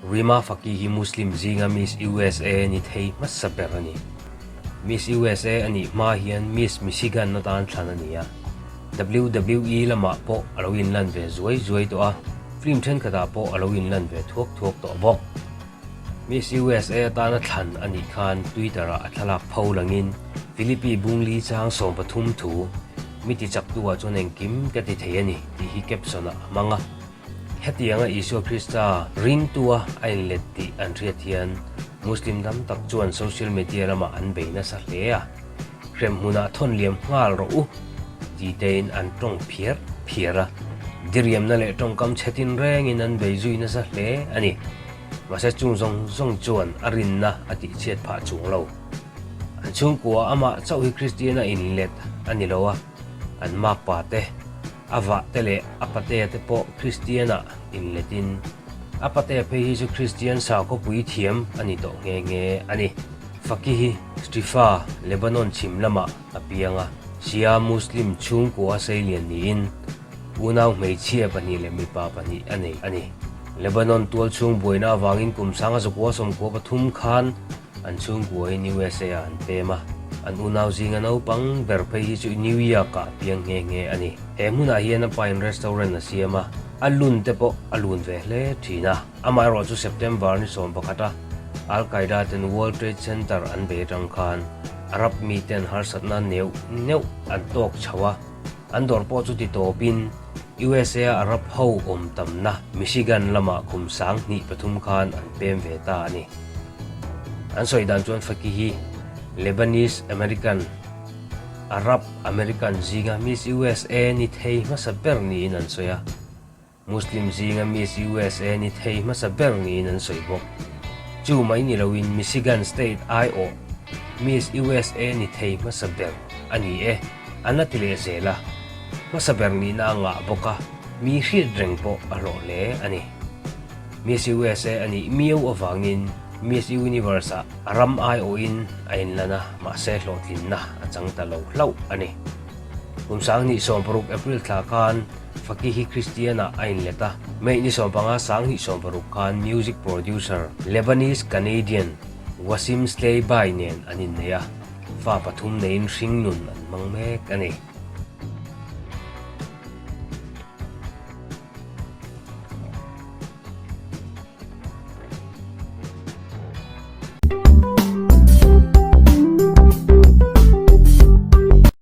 Rima Faki hi Muslim zinga Miss USA ni thei hmasa ber a ni. Miss USA a nih hma hian Miss Michigan atan thlan a ni a. WWE lamah pawh a lo inlan ve zuai zuai tawh a, film thenkhatah pawh a lo inlan ve thuak thuak tawh bawk. Miss USA atana thlan a nih khan Twitter-ah a thlalak pho langin Philippi Bungli chang 13 thu, Mi tichaktu-ah chuan engkim ka ti thei a ni tih hi caption-ah a hmang a. Hetianga Isua Krista ringtua a inlet tih an hriat hian Muslim tam tak chuan social media lamah an bei nasa hle a, Hremhmunah thawn liam nghal rawh u ti tein an tawng phiar phiar a, diriamna leh tawngkam chhe tinrengin an bei zui nasa hle a ni. Mahse chung zawng zawng chuan a rinna a tihchhiat phah chuang lo. An chhungkua amah chauh hi Kristian a inlet a ni lo a, an makpa te, A vahte leh a patea te pawh Kristian-ah inletin, a patea phei hi chu Kristian sakhawpui thiam a ni tawh nghe nghe a ni. Faki hi Strifa, Lebanon chhim lamah a piang a, Shia Muslim chhungkua seilian niin unau hmeichhia pahnih leh mipa pahnih a nei a ni. Lebanon tualchhung buaina avangin kum sanga zakua sawmkua pathum khan An chhungkuain USA ah an pem a, an unau zinga naupang ber phei hi chu New York ah a piang nghe nghe a ni. He hmunah hian a pain restaurant a siam a, a lun te pawh a lun ve hle thin a. Amaherawh chu September ni 11 a Al Qaeda ten World Trade Center an bei atang khan Arab miten harsatna neuh neuh an tawk chho a, an dawr pawh chu ti tawpin USA a Arab ho awm tamna Michigan lamah kum 2003 khan an pem ve ta a ni. An sawi dan chuan Faki hi Lebanese American, Arab American zinga Miss USA ni thei hmasa ber niin an sawi a. Muslim zinga Miss USA ni thei hmasa ber niin an sawi bawk. Chu mai ni loin Michigan State aiawh Miss USA ni thei hmasa ber a ni e, an la ti leh zel a. Hmasa ber nihna a ngah bawk a, mi hriat reng pawh a hlawh hle a ni. Miss USA a nih miau avangin Miss Universe-ah a ram aiawhin a inlan a, mahse hlawhtlinna a chang ta lo hlauh a ni. Kum 2016 April thla khan Faki hi Kristian-ah a inlet a, May ni 15 2016 khan music producer Lebanese Canadian Wassim Sleibai nen an innei a, fa pathum neiin hringnun an hmang mek a ni.